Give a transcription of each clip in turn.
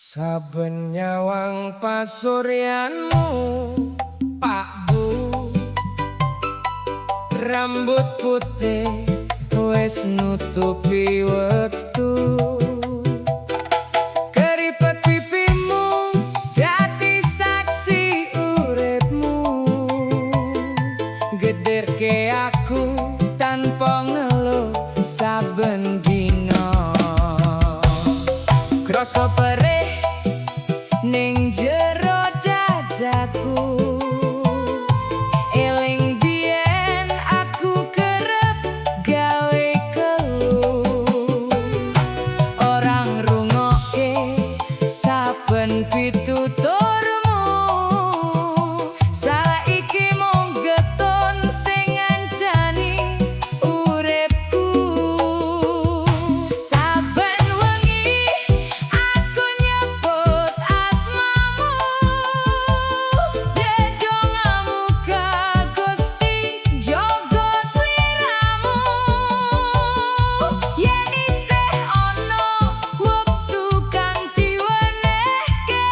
Saben nyawang pasuryanmu, Pak Bu, rambut putih wis nutupi wektu. Keriput pipimu dadi saksi uripmu. Gederke aku tanpa ngeluh saben dina. Krasa perih ning jero dadaku. Eling biyen aku kerep gawe keluh. Ora ngrungokke saben pituturmu. Saiki mung getun sing ngancani uripku. Saben wengi aku nyebut asmamu. Dedongamu ka Gusti jaga sliramu. Yen isih ana wektu kang diwenehke,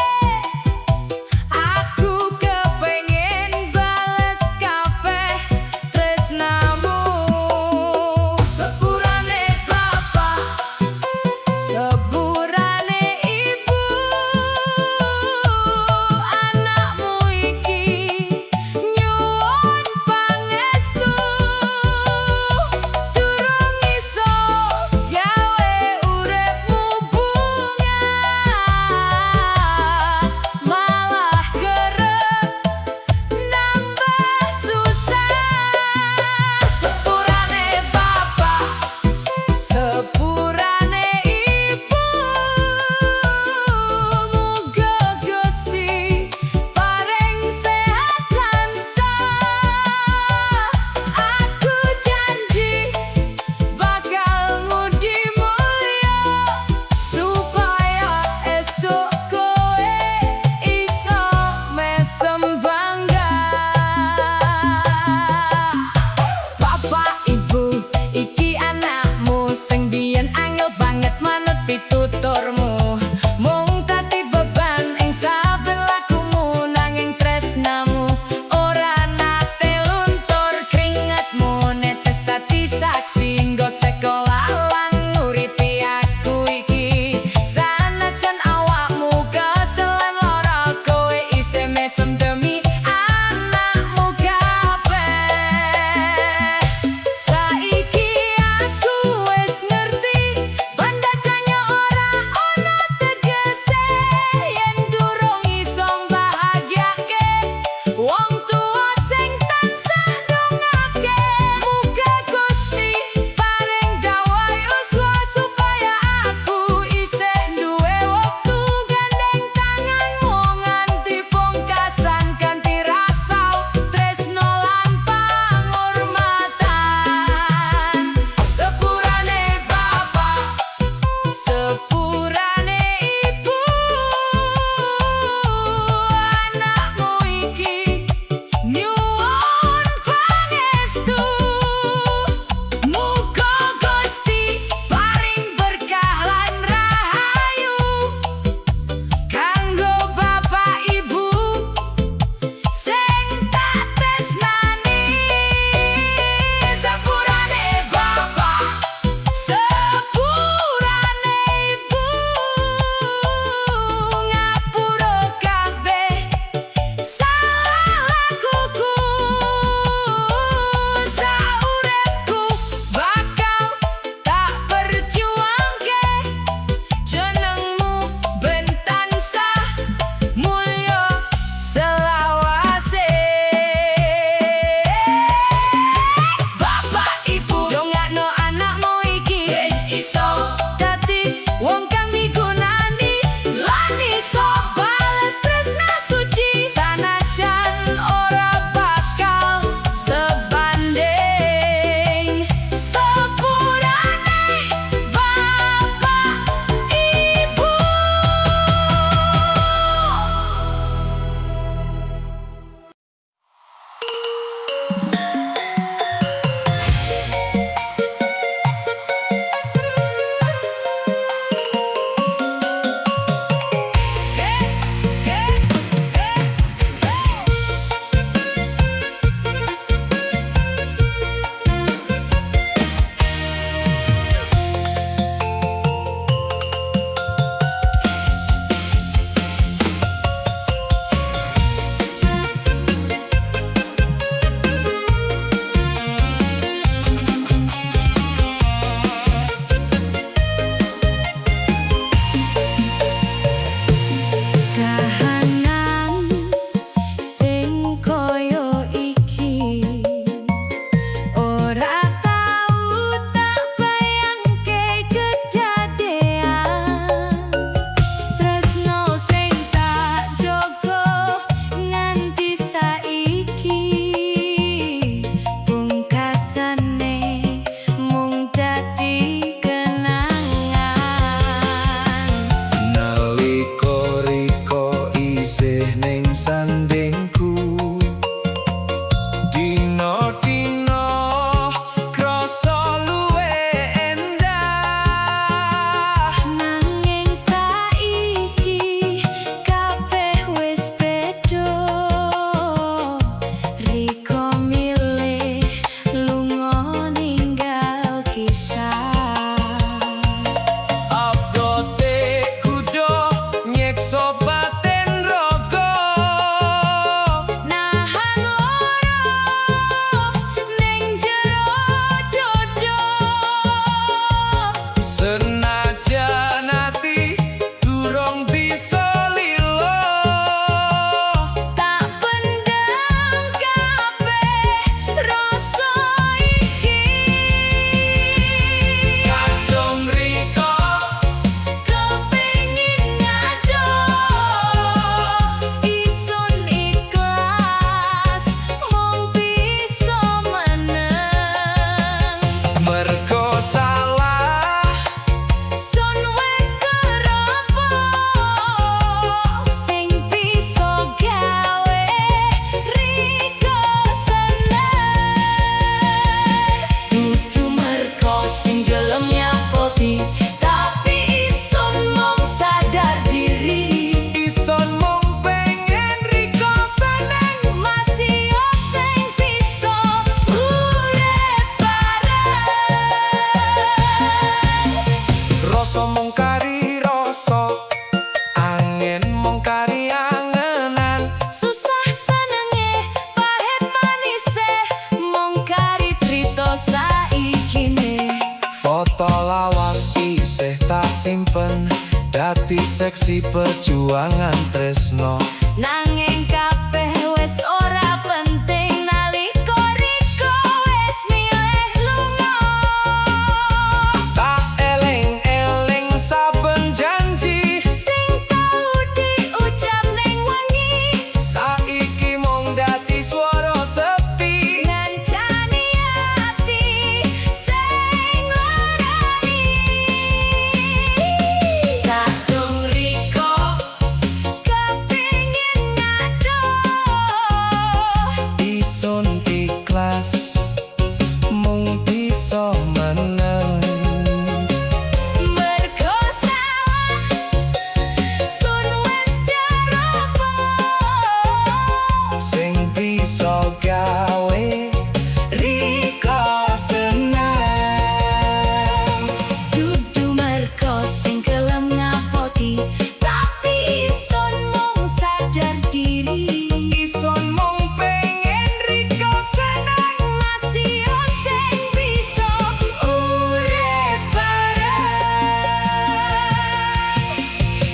simpen, dadi seksi perjuangan tresno. Nanging kabeh wis ora penting nalika riko wis milih lunga. Tak eling-eling saben janji Sing tau diucap ning wengi, saiki mung dadi swara sepi. Ngancani ati sing nglarani. Kadung riko kepingin ngadoh, Isun ikhlas mung bisa meneng. Mergo salah sun wis ceroboh. Sing bisa gawe riko seneng. Dudu mergo sing gelem ngapoti, tapi isun mung sadar diri. Isun mung pengen riko seneng. Masih sing bisa urip bareng.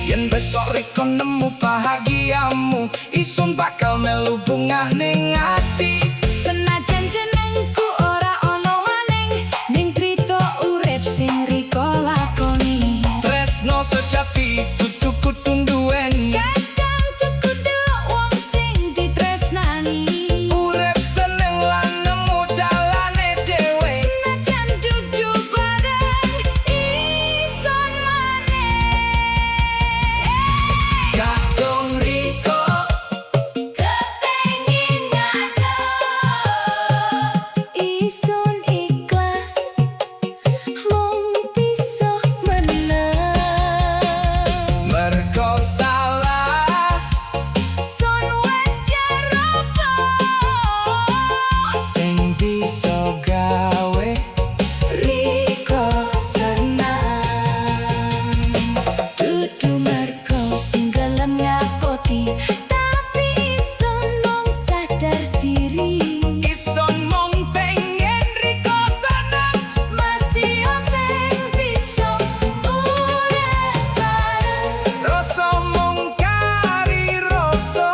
Yen besok riko nemu bahagiamu, isun bakal melu bungah ning ati. Senajan jenengku ora ono maning ning crita urip sing riko lakoni. Tresno sejati dudu kudu nduweni. Kadang cukup delok wong sing ditresnani. Urip seneng lan nemu dalane dhewe. Senajan dudu bareng ison maneh. Kadung riko Kepengin ngadoh, isun ikhlas mung bisa meneng. Mergo salah Sun wis ceroboh. Sing bisa gawe Riko seneng. Dudu mergo sing gelem ngapoti, tapi isun mung sadar diri. Isun mung pengen riko seneng. Masih sing bisa urip bareng. Rasa mung kari rasa.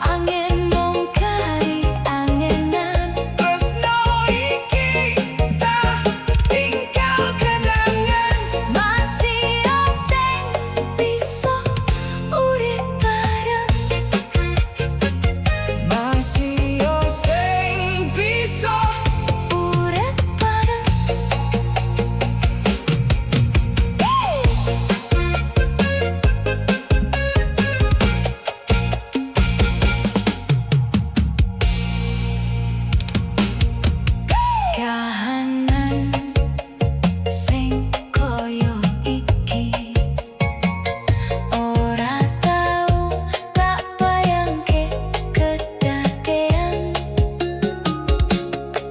Angin mung kari angenan. Tresno iki tak tinggal kenangan. Masih sing bisa urip bareng. Masih sing bisa Urip bareng. Kahanan sing koyo iki ora tau tak bayangke kedadean.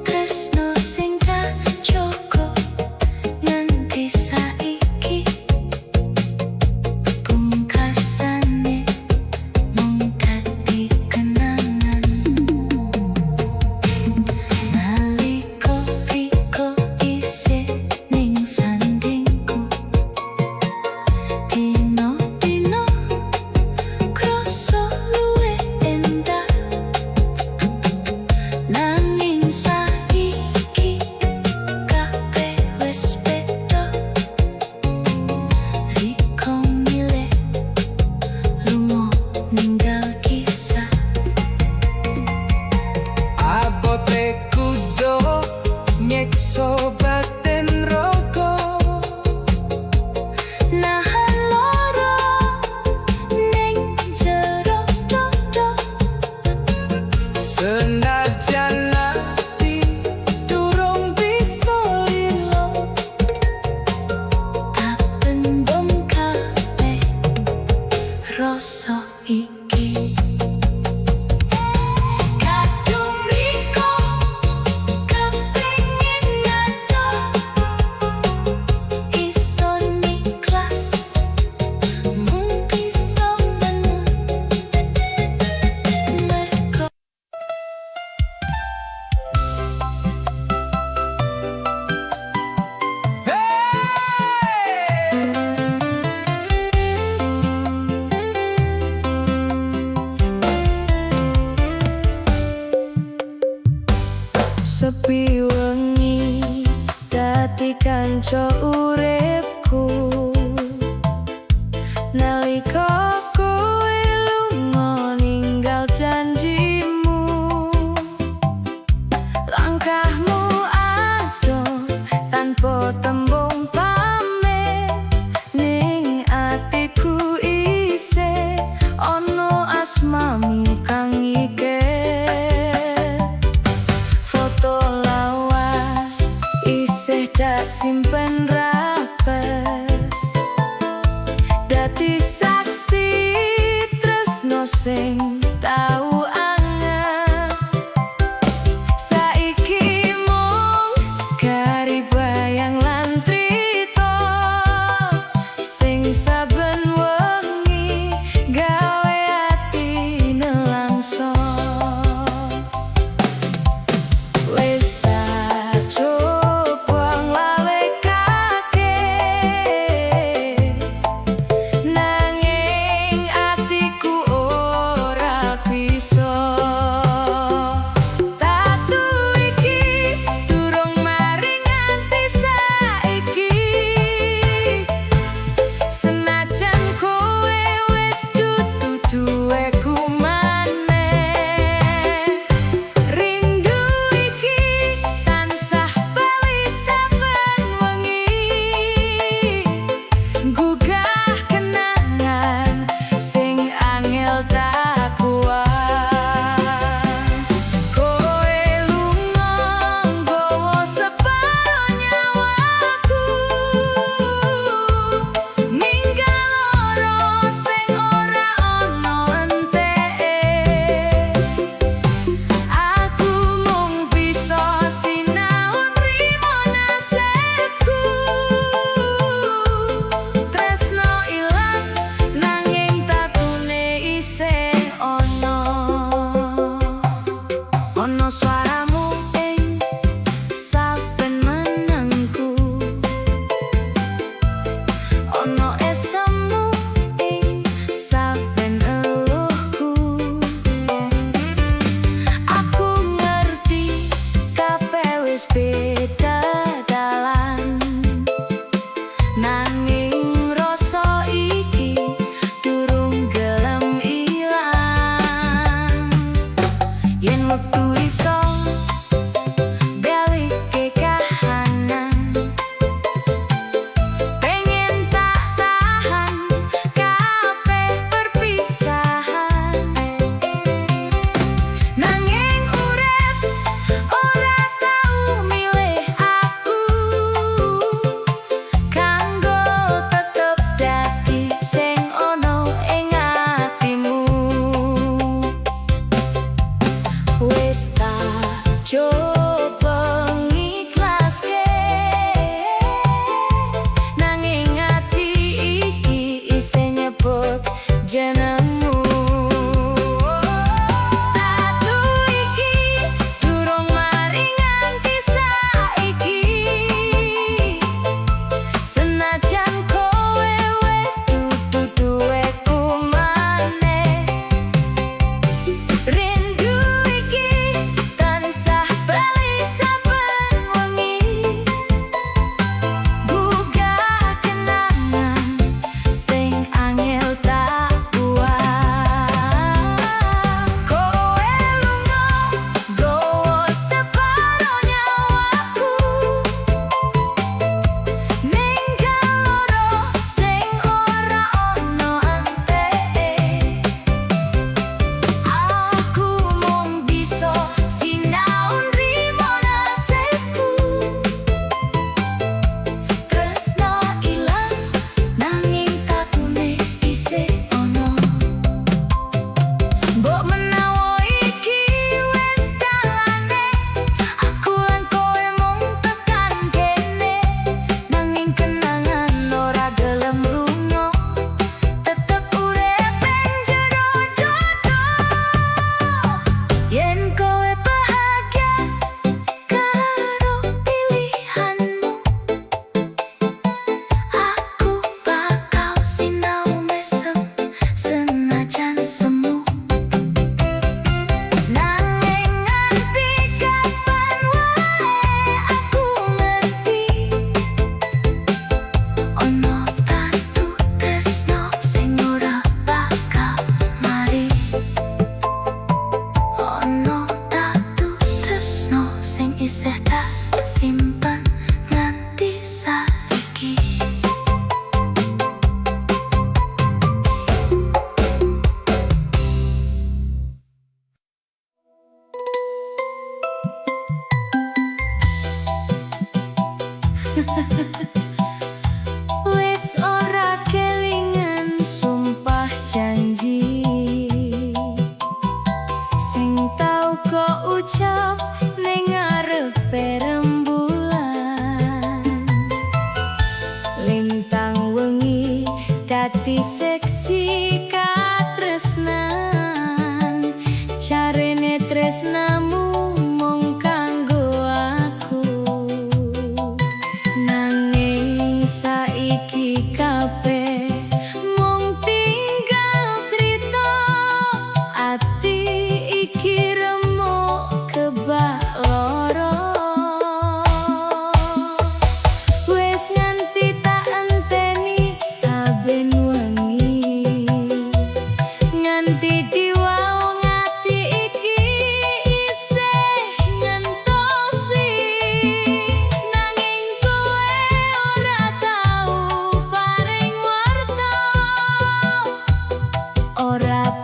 Tresno sing tak cukup nganti saiki, pungkasane mung dadi kenangan. Nalika riko isih ning sandingku, dina-dina krasa luwih endah. Nanging saiki kabeh wis beda. Riko milih lunga ninggal kisah. Abote kudo nyekso batin raga. Nahan lara ning jero dodo. Senajan ati durung bisa lilo, Tak pendem kabeh rasa iki. Kadung riko kepengin ngadoh, isun ikhlas mung bisa meneng. Mergo Hey! Nalika kowe lunga ninggal janjimu. Langkahmu adoh tanpa tembung pamit. Ning atiku isih ana asmamu kang ngiket. Foto lawas isih tak simpen rapet, dadi saksi.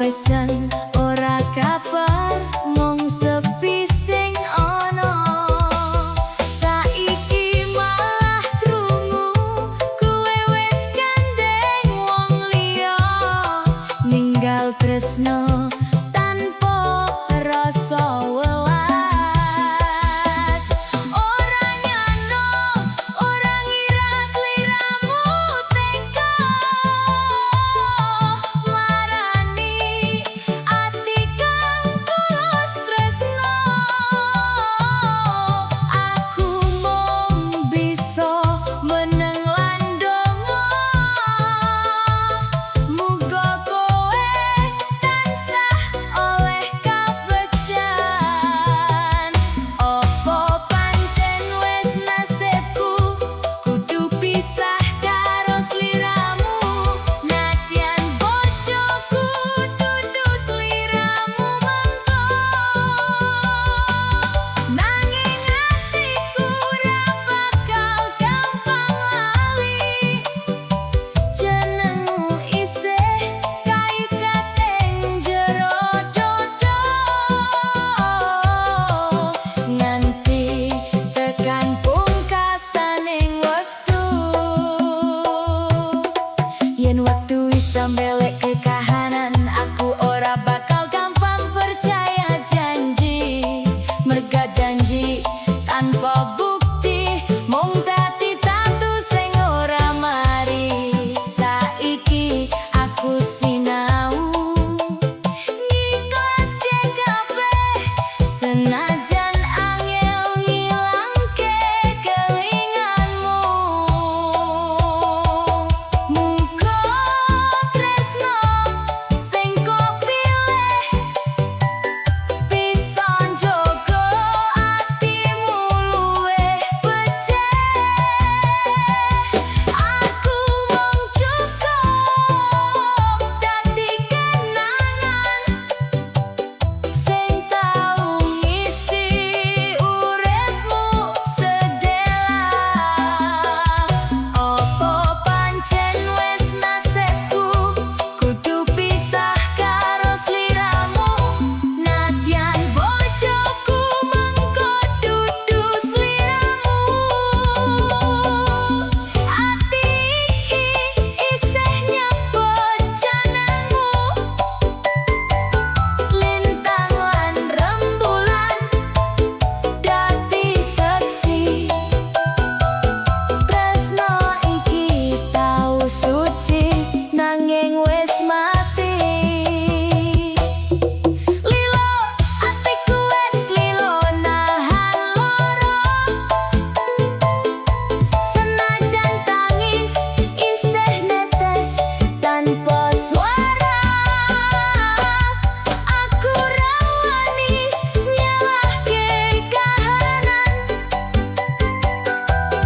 pesen, ora kabar, mung sepi sing ana. Saiki malah krungu kowe wis gandeng wong liya, ninggal tresno tanpa rasa welas. Ora nyana, ora ngira sliramu tega marani ati kang tulus tresno. Aku mung bisa meneng lan donga, muga kowe tansah oleh kabegjan. Apa pancen wis nasibku kudu pisah karo sliramu? Nadyan bojoku dudu sliramu mengko, nanging atiku ora bakal gampang lali. Jenengmu isih kaikat ing jero dodo, nganti tekan pungkasaning wektu. Yen wektu iso mbalekke kahanan, aku ora bakal gampang percaya janji. Merga janji tanpa bukti mung dadi tatu sing ora mari. Saiki aku sinau ngiklaske kabeh, senajan angel ngilangke kelinganmu. Muga tresno sing kok pilih bisa njaga atimu luwih becik. Aku mung cukup dadi kenangan sing tau ngisi uripmu sedela. Apa pancen wis nasibku kudu pisah karo sliramu? Nadyan bojoku mengko dudu sliramu, ati iki isih nyebut jenengmu. Lintang lan rembulan dadi seksi, tresno iki tau suci nanging wis mati. Lilo, atiku wis lilo nahan loro, senajan tangis isih netes tanpa suara. Aku ra wani nyalahke kahanan,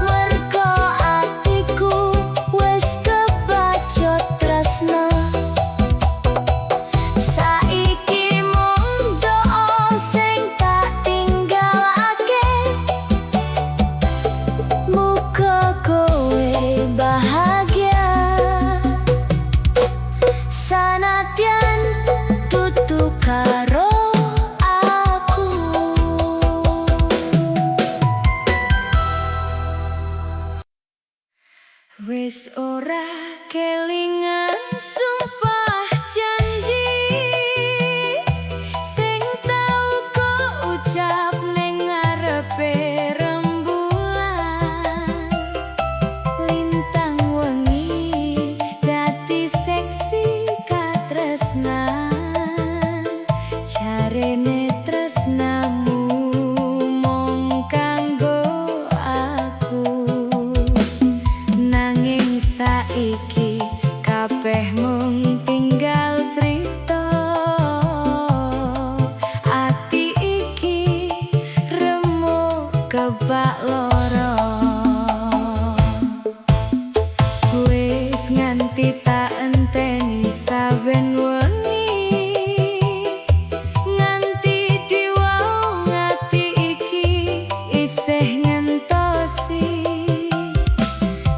mergo atiku wis kebacut tresno. Saiki mung doa sing tak tinggalake, muga kowe bahagia sanadyan dudu karo aku. Wis ora kelingan sumpah janji sing tau kok ucap ning ngarepe rembulan. Lintang wengi dadi seksi katresnan, jarene tresnamu mung kanggo aku. Nanging saiki kabeh mung tinggal crita, ati iki remuk kebak lara. Wis nganti tak enteni saben wengi, nganti diwau ati iki isih ngentosi.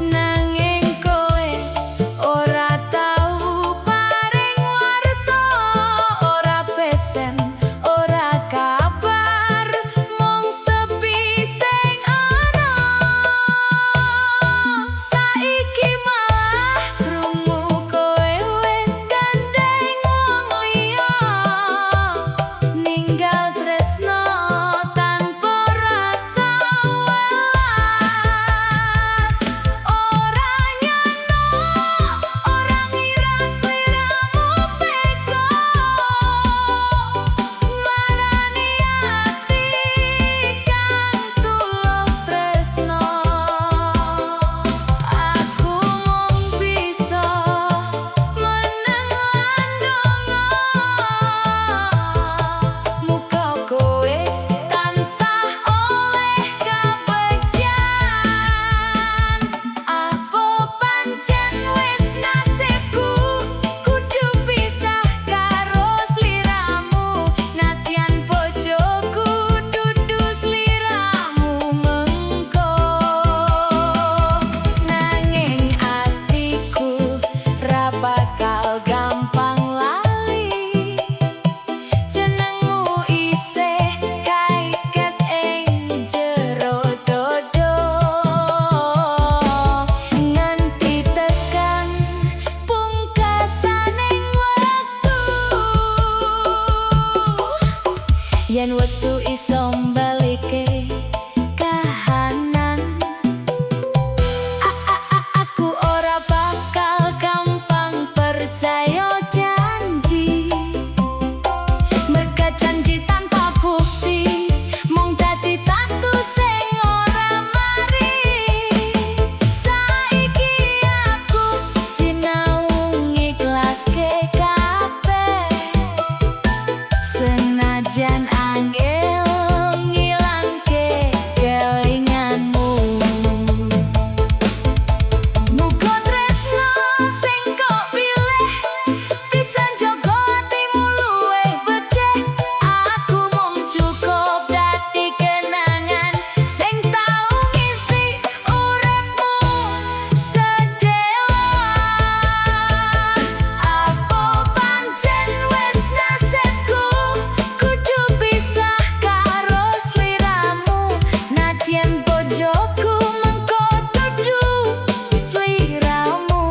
Nanging kowe ora tau paring warta. Yen wektu iso mbalike kahanan, aku ora bakal gampang percaya janji. Merga janji tanpa bukti mung dadi tatu sing ora mari. Saiki aku sinau ngiklaske kabeh, senajan angel ngilangke kelinganmu. Muga tresno sing kok pilih bisa njaga atimu luwih becik. Aku mung cukup dadi kenangan sing tau ngisi uripmu sedhela. Apa pancen wis nasibku kudu pisah karo sliramu? Nadyan bojoku mengko dudu sliramu.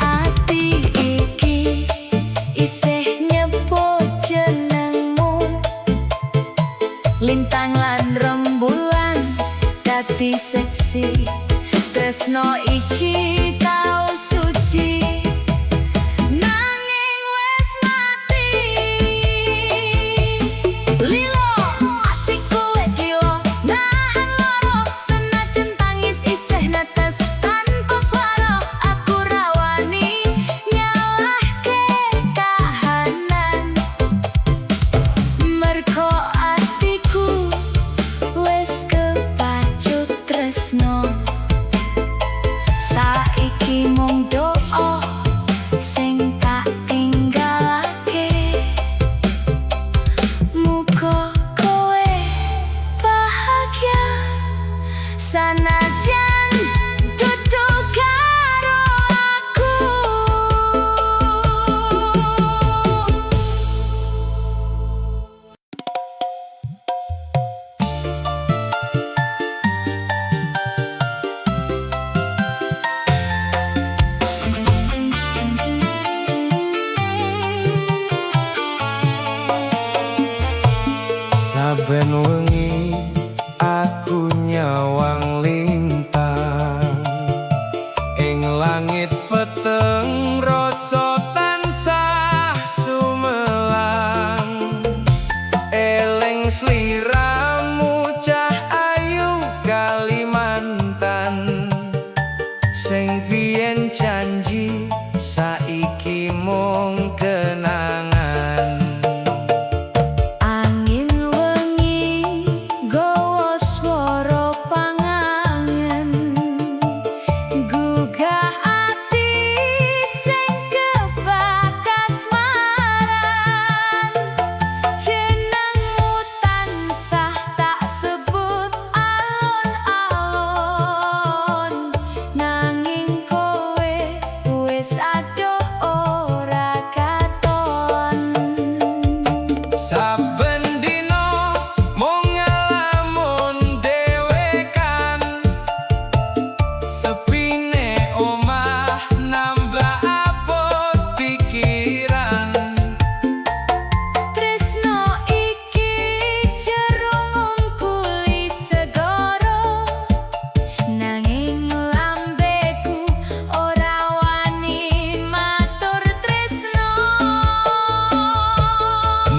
Ati iki isih nyebut jenengmu. Lintang lan rembulan dadi seksi, tresno iki tau suci nanging wis mati. Lilo, atiku wis lilo nahan loro, senajan tangis isih netes tanpa swara. Aku ra wani nyalahke kahanan, mergo atiku wis kepacut tresno. Saiki mung doa sing tak tinggalake, muga kowe bahagia sanajan dudu karo aku. Saben wengi aku nyawang lintang ing langit peteng, rasa tansah sumelang. Eling sliramu, cah ayu Kalimantan, sing biyen janji saiki mung kenangan. Angin wengi gawa swara pangangen, gugah ati sing kebakas maran. Jenengmu tansah tak sebut alon-alon, nanging kowe wis adoh ora katon. Saben dina mung ngalamun dhewekan, sepine omah nambah abot pikiran. Tresno iki jero ngungkuli segara, nanging lambeku ora wani matur tresno.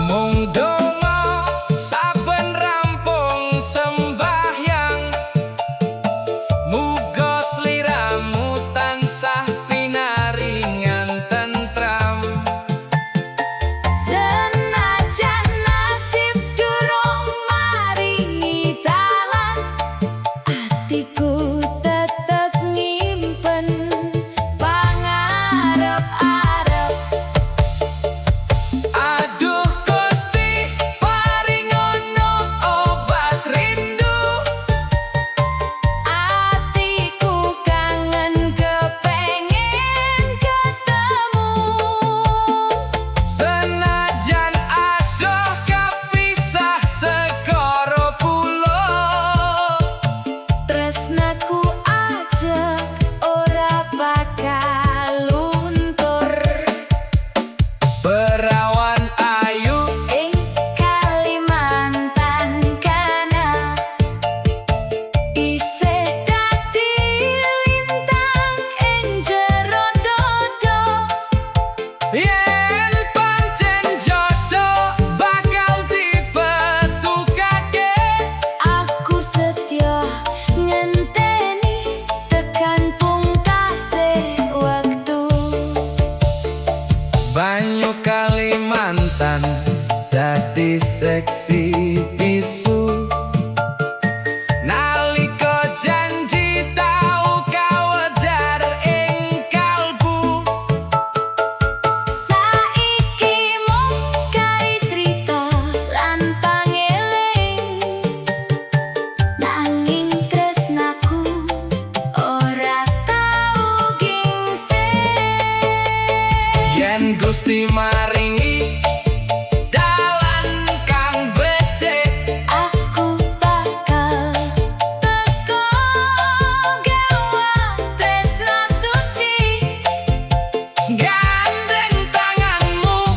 Mung doa. Banyu Kalimantan dadi seksi bisu. Nalika janji tau kawedar ing kalbu. Saiki mung kari crita lan pangeling, nanging tresnaku ora tau gingsir. Yen Gusti maringi dalan kang becik, Aku bakal teko gawa tresna suci, gandeng tanganmu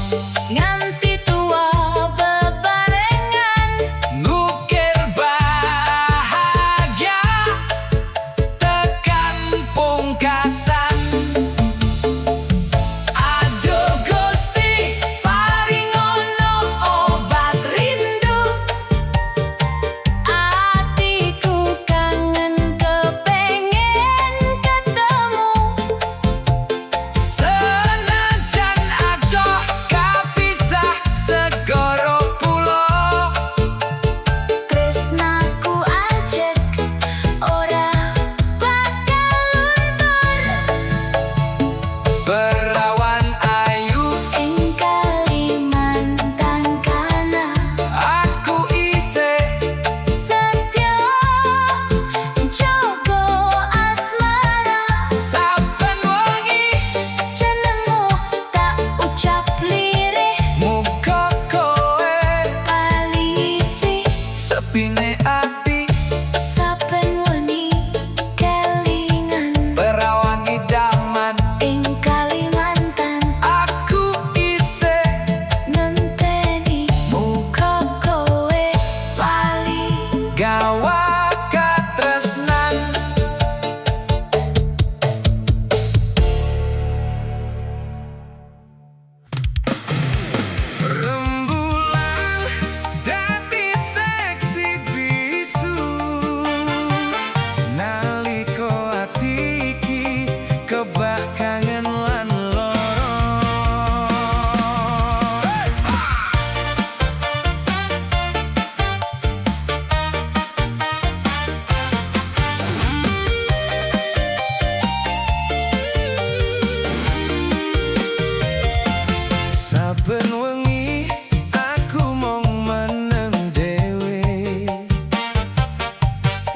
nganti tuwa bebarengan. Ngukir bahagia tekan pungkasan. Aduh Gusti, Paringono obat rindu, atiku kangen kepengen ketemu. Senajan adoh kapisah segara pulo, Tresnaku ajek ora bakal luntur. Perawan ayu Ing Kalimantan kana, aku isih setya njogo asmara. Saben wengi Jenengmu tak ucap lirih, muga kowe bali isih sepine ati. Saben wengi kelingan Perawan idaman ing Kalimantan, aku isih ngenteni muga kowe bali. Gawa katresnan. Rembulan dadi seksi bisu nalika ati iki kebak kangen lan lara. Saben wengi aku mung meneng dhewe,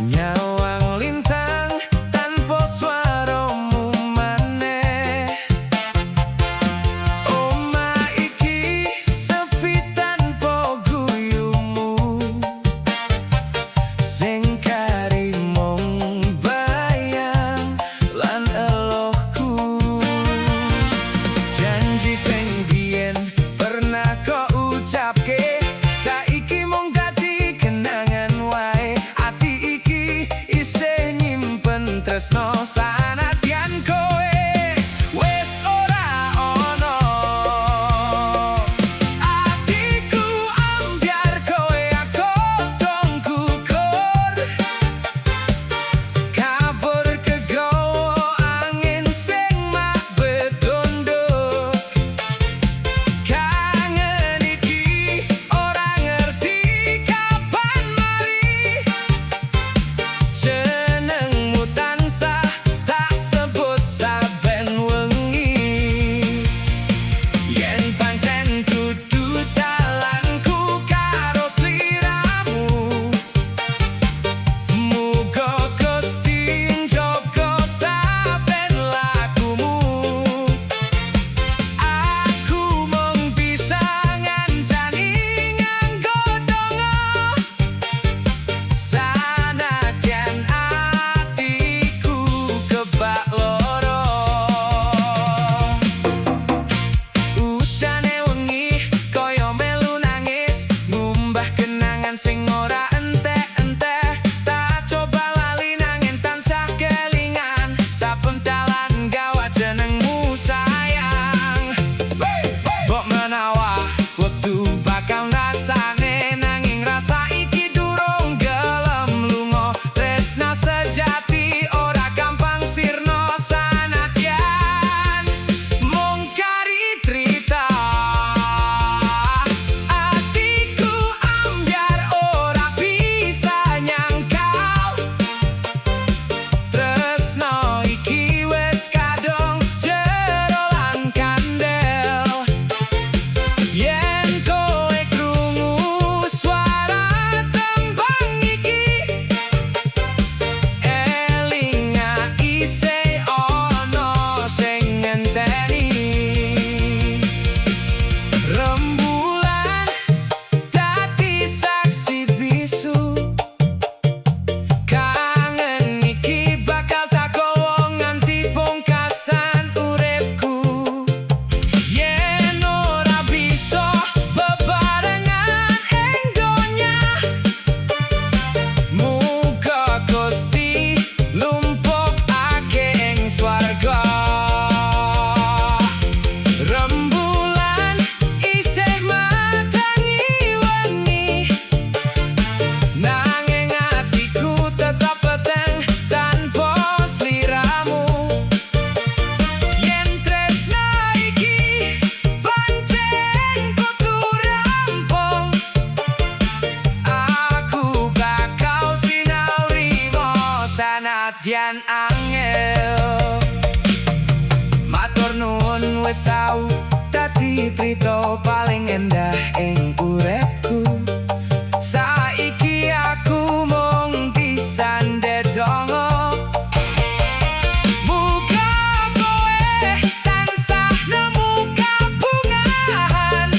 nyawang lintang tanpa swaramu maneh. Omah iki sepi tanpa guyumu, sing kari mung bayang lan elohku. Janji sing biyen pernah kok ucapke, saiki mung dadi kenangan wae. Ati iki isih nyimpen tresno sanadyan kowe wis ora ono. Atiku ambyar kowe dong gugur, kabur kegawa angin sing mak bedunduk. Senadyan angel. Matur nuwun wis tau dadi trito paling endah ing uripku. Saiki aku mung bisa ndedonga, muga kowe tansah nemu kabungahan,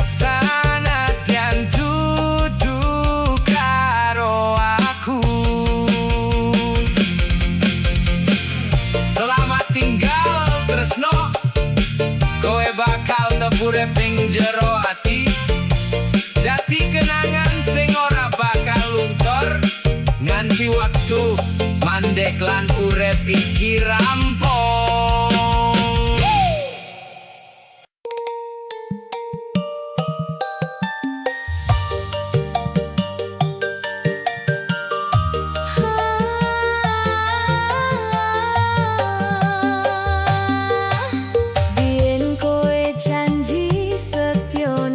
sanadyan dudu karo aku. Selamat tinggal, tresno. Kowe bakal tetep urip ing jero ati, dadi kenangan sing ora bakal luntur nganti waktu mandek lan urip iki rampung. Biyen kowe janji setya.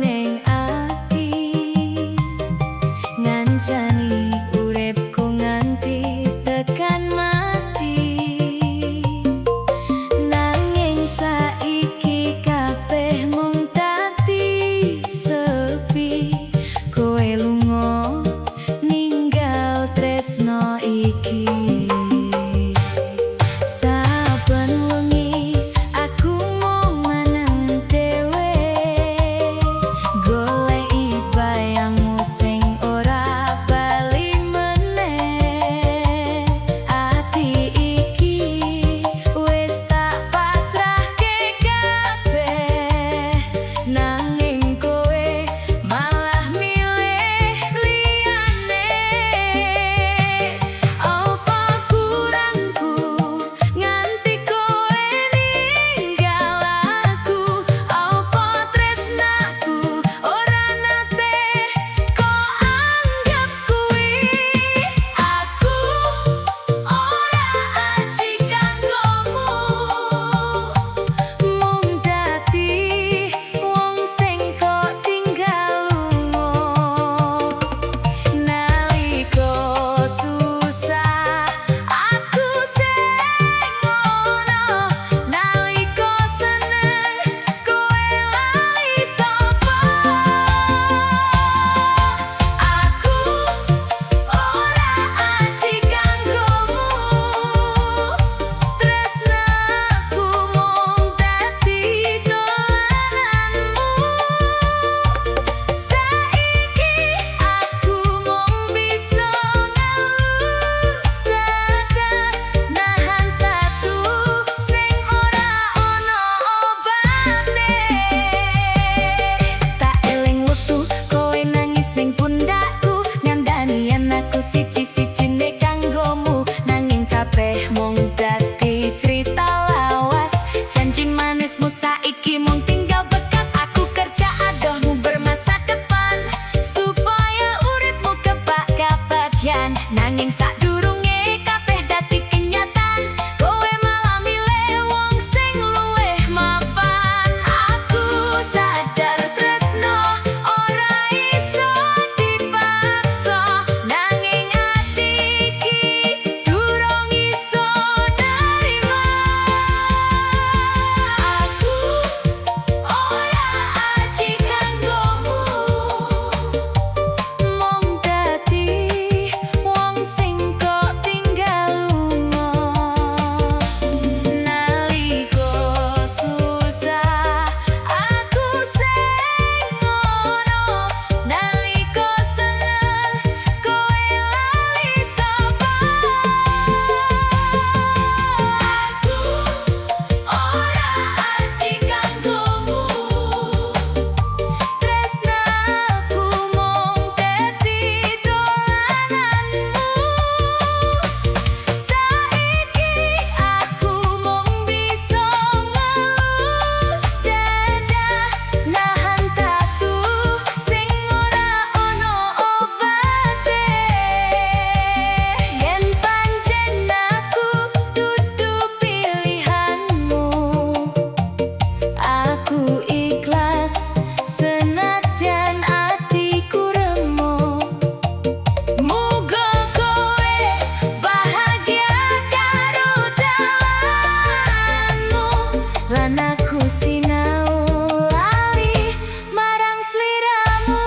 Sinau lali marang sliramu.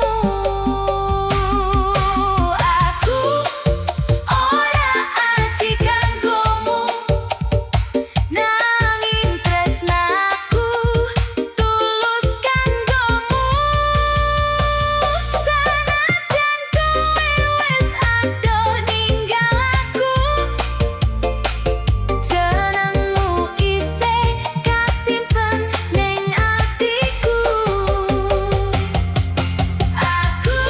Aku ora aji kanggomu, nanging tresnaku tulus kanggomu. Sanajan kowe wis adoh ninggal aku, jenengmu isih kasimpen ning atiku. Aku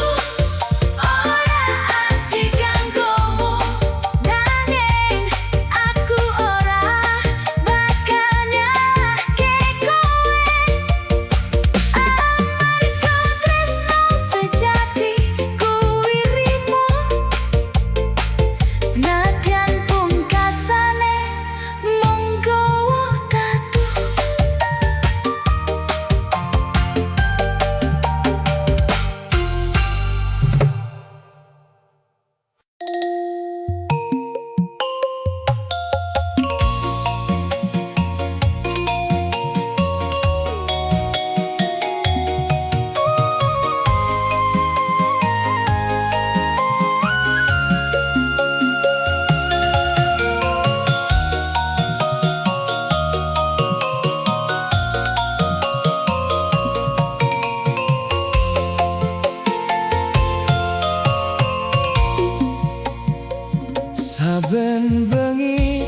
ora aji kanggomu, nanging aku ora bakal nyalahke kowe. Amarga tresno sejati kuwi rimo, senadyan pungkasane mung gawa tatu. Saben bengi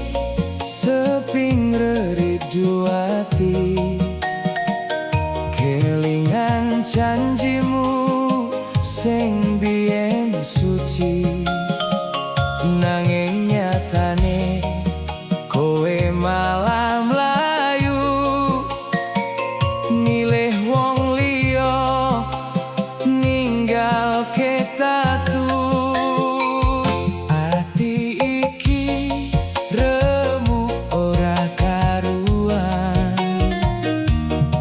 seping reridu ati, kelingan janjimu sing biyen suci. Nanging nyatane kowe malah mlayu, milih wong liya ninggalke tatu. Ati iki remuk ora karuan,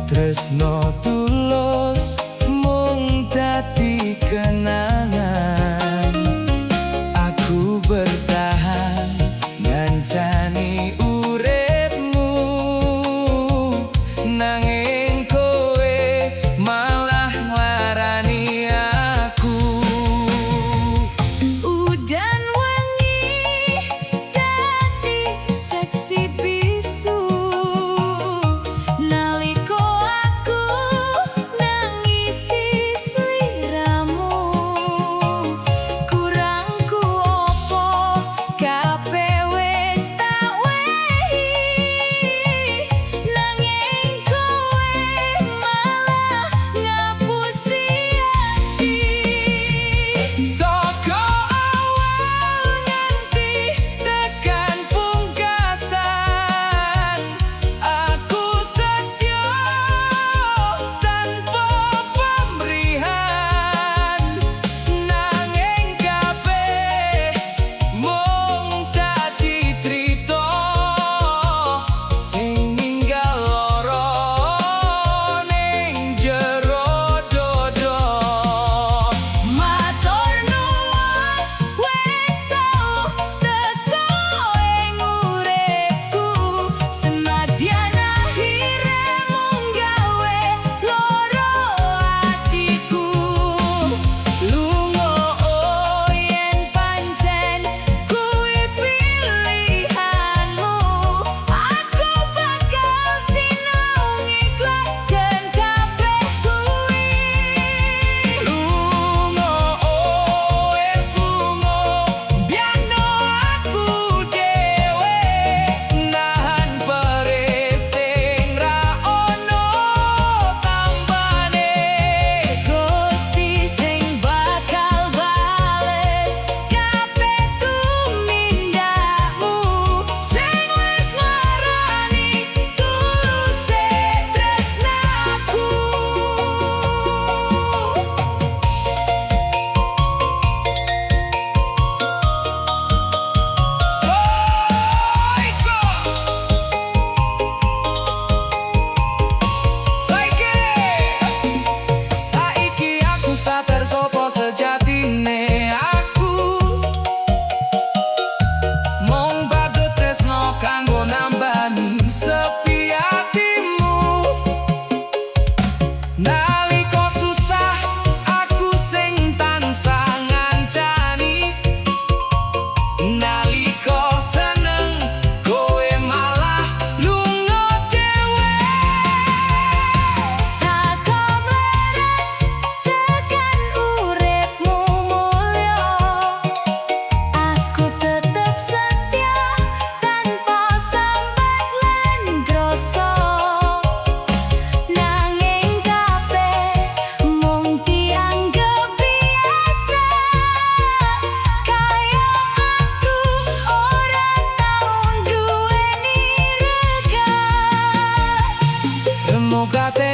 tresno tulus mung dadi kenangan. Aku bertahan ngancani uripmu, nanging kowe malah nglarani aku. Udan wengi dadi seksi bisu, nalika aku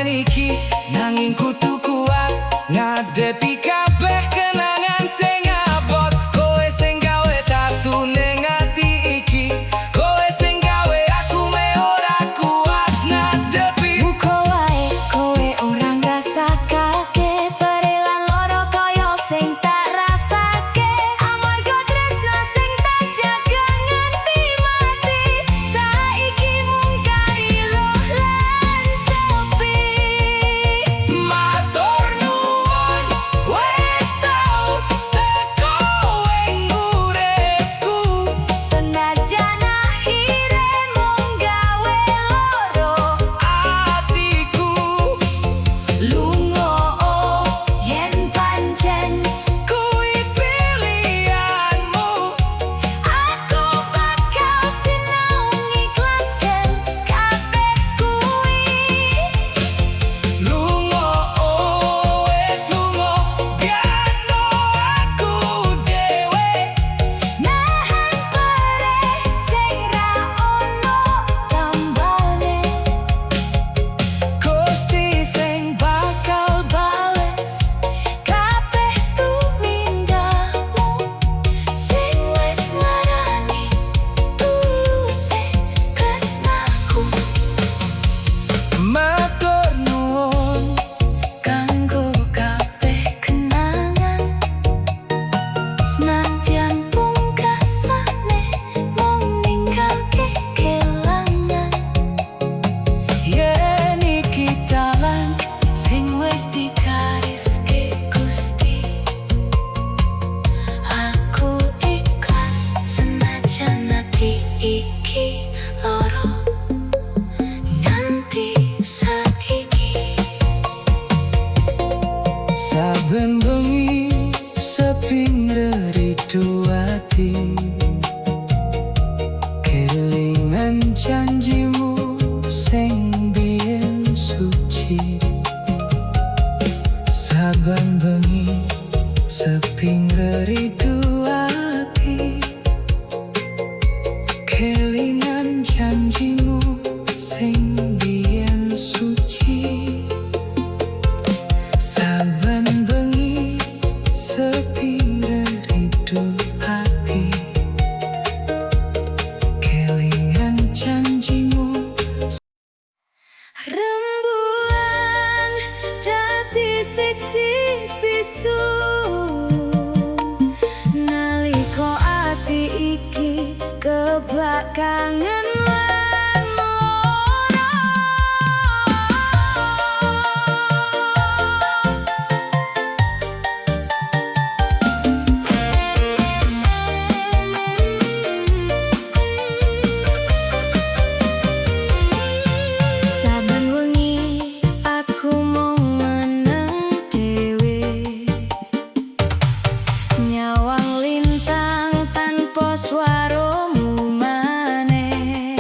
yen iki, nanging kudu kuat ngadepi kabeh kenangan sing abot. Kowe sing gawe tatu ning ati iki, kowe sing gawe aku me ora kuat ngadepi. Muga wae kowe ora ngrasakake perih lan lara kaya sing tak rasake. Amarga tresno sing tak jaga nganti mati, saiki mung kari luh lan sepi. Matur nuwun wis tau teko ing uripku. Senajan akhire mung gawe loro Atiku. Lunga yen pancen Kuwi pilihanmu. Aku bakal sinau ngiklaske kabeh kuwi. Lunga, oh wis lunga, biarno aku dhewe. Nahan perih sing ra ono tambane. Gusti sing bakal Bales kabeh tumindakmu sing wis nglarani tuluse tresnaku. Matur nuwun Kanggo kabeh kenangan, senadyan pungkasane mung ninggalke kelangan. Yen iki dalan Sing wis digariske Gusti, aku ikhlas senajan ati iki lara nganti saiki. Saben bengi sepi ngreridu ati, kelingan janjimu sing biyen suci. Saben bengi sepi ngreridu ati, kelingan janjimu sing biyen suci. Saben bengi sepi ngreridu ati, kelingan janjimu. Rembulan dadi seksi bisu nalika ati iki kebak kangen lan lara. Saben wengi aku mung meneng dhewe, nyawang lintang tanpa swaramu maneh.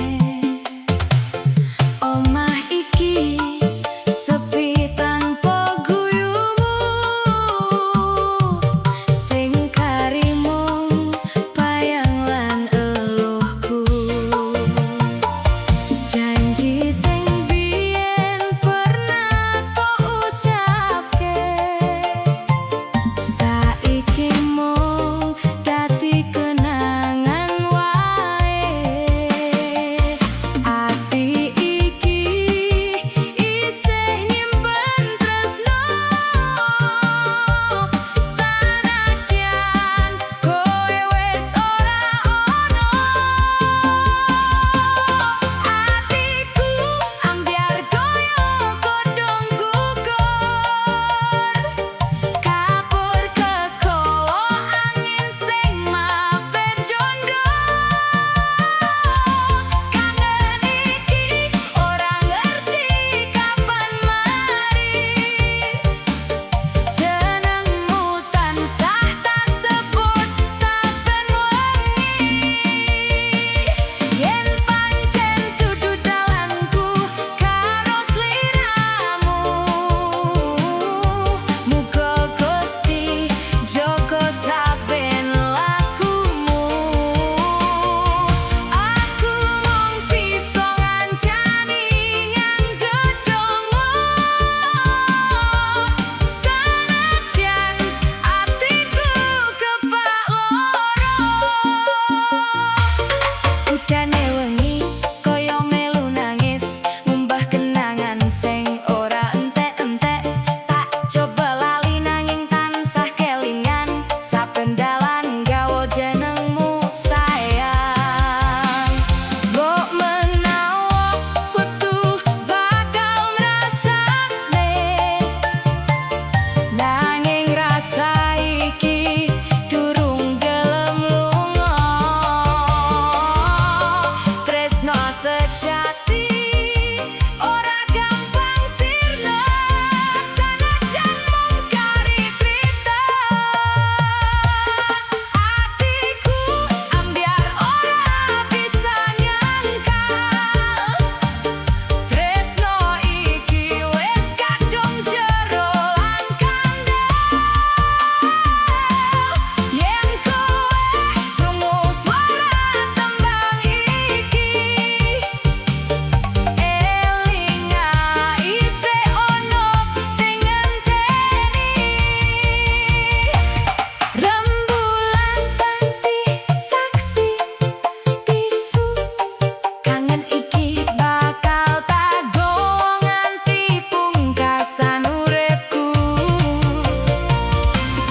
hiasan uripku.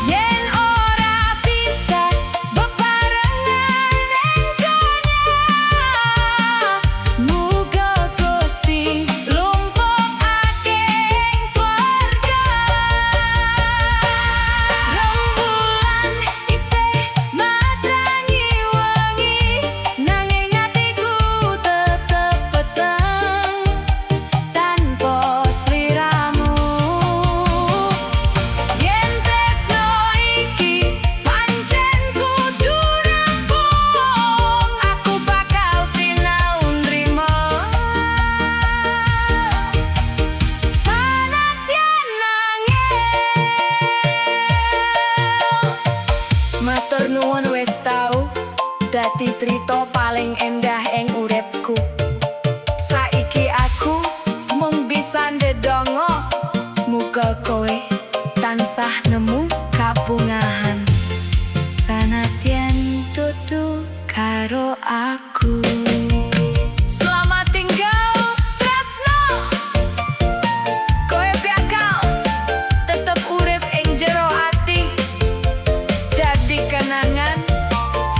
Yen ora bisa bebarengan ing donya, muga Gusti lumpukake ing swarga. Rembulan isih matrangi wengi, nanging atiku tetep peteng tanpa sliramu. Yen tresno iki pancen kudu rampung, aku bakal sinau nrimo sanadyan angel. Matur nuwun wis tau dadi trito paling endah ing uripku. Saiki aku mung bisa ndedonga, muga kowe tansah nemu kabungahan sanadyan dudu karo aku. Selamat tinggal, tresno. Kowe bakal tetep urip ing jero ati, dadi kenangan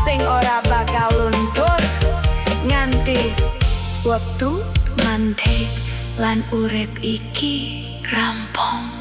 sing ora bakal luntur nganti wektu mandek lan urip iki rampung.